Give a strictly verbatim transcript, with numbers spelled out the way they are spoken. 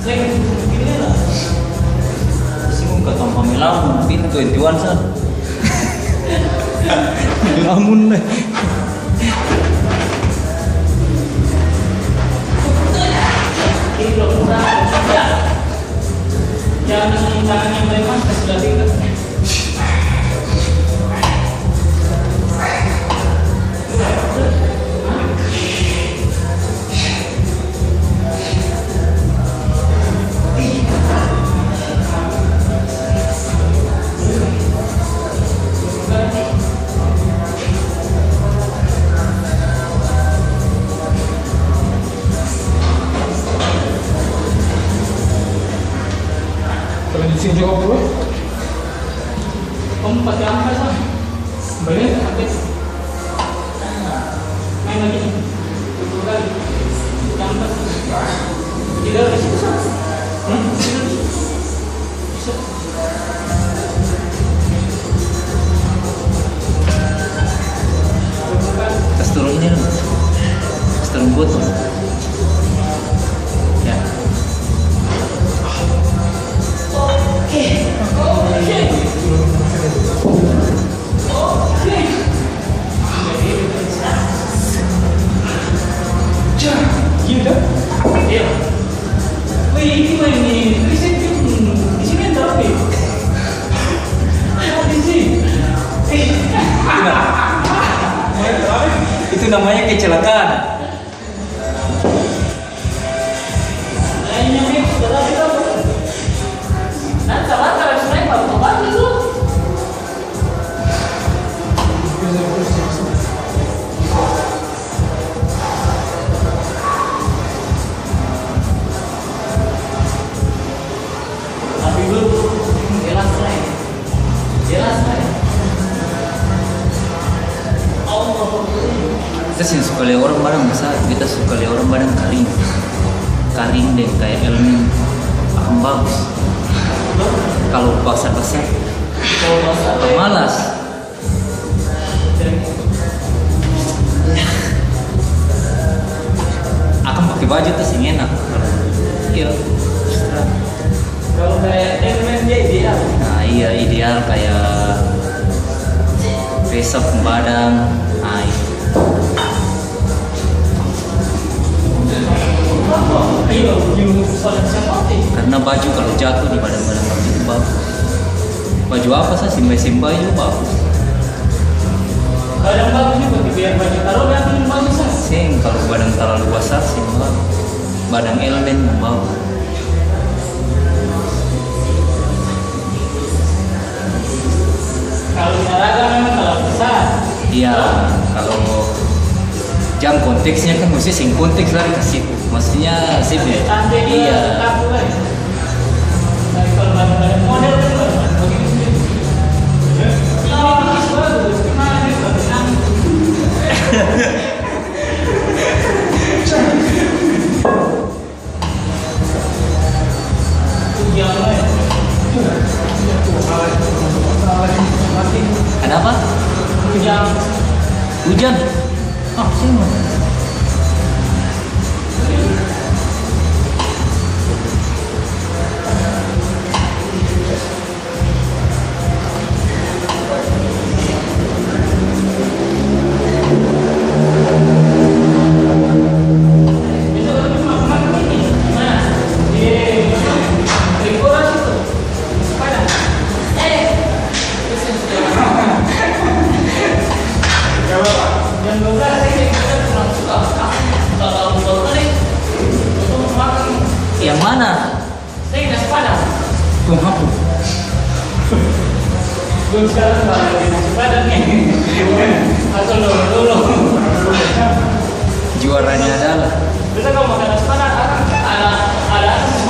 Seng, gini lah. Seng, kata melamun, pintu twenty one sa. Melamun deh. Yang tangan yang preman, kasih lagi. Kalau di sini jawab dulu. Kamu pakai apa, Sam? Boleh? Pakai. Main lagi. Dua kali. Yang empat. Tiga kali susah. Hmm? Tiga kali susah. Bisa. Kas turun ini dong. Kas turun botol. Ya. Oke. Oke. Oke. Iya, kan? Iya. Wih, ini main di, di sini, di sini ada apa ya? Apa di sini? Eh. Itu namanya kecelakaan. Tapi, Bro, jelas, Bray. Jelas, Bray. Allah. Beta seng suka lia orang badan basar, beta suka lia orang badan karing. Karing deng kaya elemen akang bagus. Kalo basar-basar, kalo basar, pemalas. Akang pake baju tu seng enak. Iya. Kalo kaya elemen dia ideal. Nah, iya, ideal kaya dress up badan. Nah, iya. Karna baju kalo jatuh di badan-badan bagitu bagus. Baju apa sa, simbai-simbai jua bagus. Badan bagus juga, biar baju taruh nanti bagus sa. Seng, kalo badan talalu basar seng bagus. Badan elemen yang bagus. Kalo olahraga memang kalo besar. Iya, kalo jang konteksnya kan musti seng konteks lari ka situ. Maksudnya sip ya? Iya. Tapi kalo banyak-banyak model kan bagus. Ini bagus, cuma ini bagus. Ada apa? Hujan. Hujan? Ah, sini, Mas. Yang mana? Saya nasi padang. Kong apa? Kong sekarang malah lagi nasi padang nih.